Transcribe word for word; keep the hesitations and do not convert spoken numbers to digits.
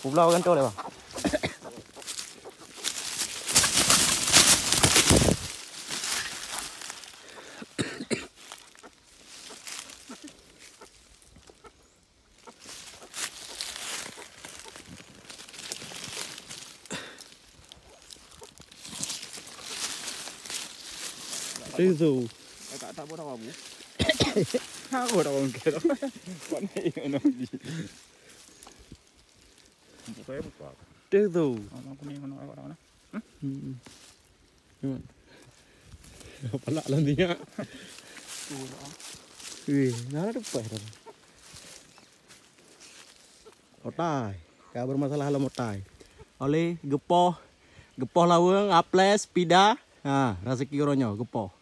Belah orang tu lewat. Itu. Tak tak buat apa bu. Aku tak mungkin. Mana yang nak beli? Buka ya buka. Itu. Orang aku ni mana orang mana? Hmm. Palak lah dia. Wih, nah ada apa dah? Otai. Ka bermasalah dalam otai. Oleh gepoh, gepoh laweng, aples, pida. Ha, rezeki uroe nyoe gepoh.